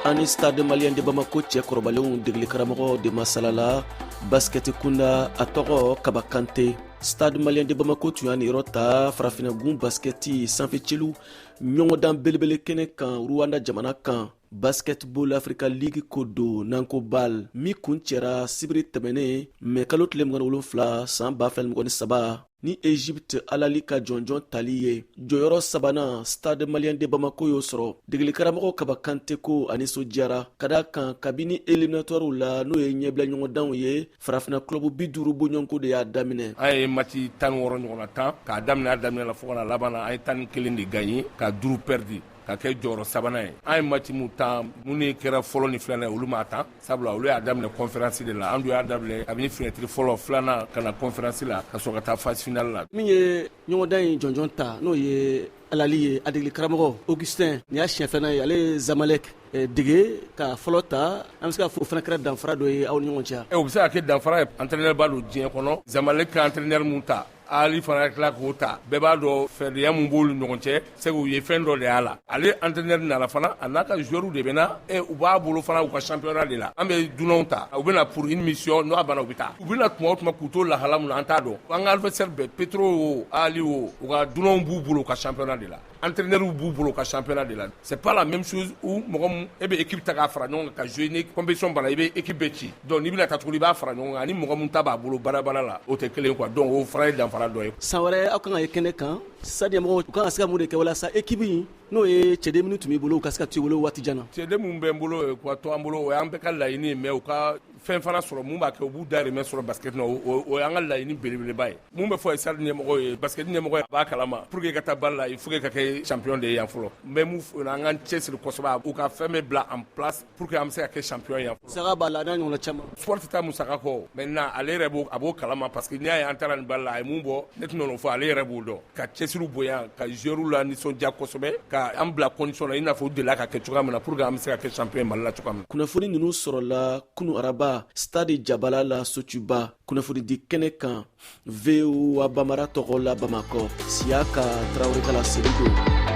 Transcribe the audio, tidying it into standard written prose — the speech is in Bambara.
Ani Stade Malien de Bamako cɛ kɔrɔbalenw degeli karamɔgɔ de masalala basikɛti kunda, a tɔgɔ Kaba Kante. Stade Malien de Bamako tun y'a niyɔrɔ ta farafinagun basikɛti sanfɛcelu ɲɔgɔndan belebele kɛnɛ kan Rwanda jamana kan. Basketball Africa League ko don n'an ko BAL, min kuncɛra sibiri tɛmɛnen mɛ kalo tile 27 san 2023 ni Egypte Al Ahly ka jɔnjɔn tali ye. Jɔyɔrɔ sabanan, Stade Malien de Bamako y'o sɔrɔ. Degeli karamɔgɔ Kaba Kante ko a nisɔndiyara ka da kan kabini éliminatoirew la, n'o ye ɲɛbila ɲɔgɔndanw ye, farafina club 50 bɔɲɔgɔnko de y'a daminɛ. An ye match 16 ɲɔgɔnna tan k'a daminɛ a daminɛ la fo ka na laban na. An ye 11 de gagné ka 5 perdu ka kɛ jɔyɔrɔ sabanan ye. An ye match mun tan, minnu kɛra fɔlɔ ni filanan ye, olu m'a tan, sabula olu y'a daminɛ conférence de la. An dun y'a daminɛ kabini fenêtre fɔlɔ, filanan, ka na conférence la, ka sɔrɔ ka taa phase finale la. Min ye ɲɔgɔndan in jɔnjɔn ta, n'o ye Al Ahly ye, a degeli karamɔgɔ Augustin, nin y'a siɲɛ filanan ye ale ye Zamalek dege ka fɔlɔ ta. An bɛ se k'a fɔ o fana kɛra danfara dɔ ye aw ni ɲɔgɔn cɛ? O bɛ se ka kɛ danfara ye. Entraîneur ba don diɲɛ kɔnɔ. Zamalek ka entraîneur mun ta, Ahly fana tila k'o ta, bɛɛ b'a dɔn fɛdenya mun b'olu ɲɔgɔn cɛ. Segu u ye fɛn dɔ de y'a la. Ale entraîneur nana fana, a n'a ka joueur de bɛ na e u b'a bolo fana u ka championnat de la. An bɛ dunanw ta, u bɛna pour une mission, n'o banna, u bɛ taa. U bɛna tuma o tuma k'u to lahala mun na, an t'a dɔn. An ka adversaire bɛɛ, Petro o, Ahly o, u ka dunanw b'u bolo u ka championnat de la, entraîneur b'u bolo u ka championnat de la. C'est pas la même chose où mɔgɔ mun e bɛ équipe ta k'a fara ɲɔgɔn kan ka jouer, ni compétition banna, i bɛ équipe bɛɛ ci. Donc n'i bɛna taa tuguni, i b'a fara ɲɔgɔn kan ani mɔgɔ mun ta b'a bolo baara la, o tɛ kelen quoi. Donc o fana ye danfara dɔ ye. San wɛrɛ, aw kan ka ye kɛnɛ kan. Stade ɲɛmɔgɔw, u kan ka se ka mun de kɛ walasa équipe in, n'o ye cɛden minnu tun b'i bolo, u ka se ka to i bolo waati jan na? Cɛden mun bɛ n bolo ka to an bolo, o y'an bɛɛ ka laɲini ye, mais u ka fɛn fana sɔrɔ mun b'a kɛ u b'u dahirimɛ sɔrɔ basket na, o y'an ka laɲini belebeleba ye. Mun bɛ fɔ stade ɲɛmɔgɔ ye, basket ɲɛmɔgɔ ye, a b'a kalama, pour que i ka taa BAL la, il faut que ka kɛ champion de ye yan fɔlɔ. N bɛ mun fɔ, an k'an cɛsiri kosɛbɛ, u ka fɛn bɛɛ bila en place pour que an bɛ se ka kɛ champion yan. Musaka b'a la, n'a ɲɔgɔnna caman. Sport tɛ taa musaka kɔ. Maintenant, ale yɛrɛ b'o, a b'o kalama, parce que n'i y'a ye an taara nin BAL la, a ye mun bɔ, ne tɛna o fɔ, ale yɛrɛ b'o dɔn. Ka cɛsiriw bonya, ka joueurs la nisɔndiya kosɛbɛ, ka an bila condition na i n'a fɔ u delila ka kɛ cogoya min na, pour que an bɛ se ka kɛ champion Mali la cogoya min na. Kunnafoni ninnu sɔrɔla kunu araba stade Jabala la Sotuba. Kunnafonidi kɛnɛ kan, VOA Bamara tɔgɔ la Bamakɔ, Siyaka Tarawele ka laseli don.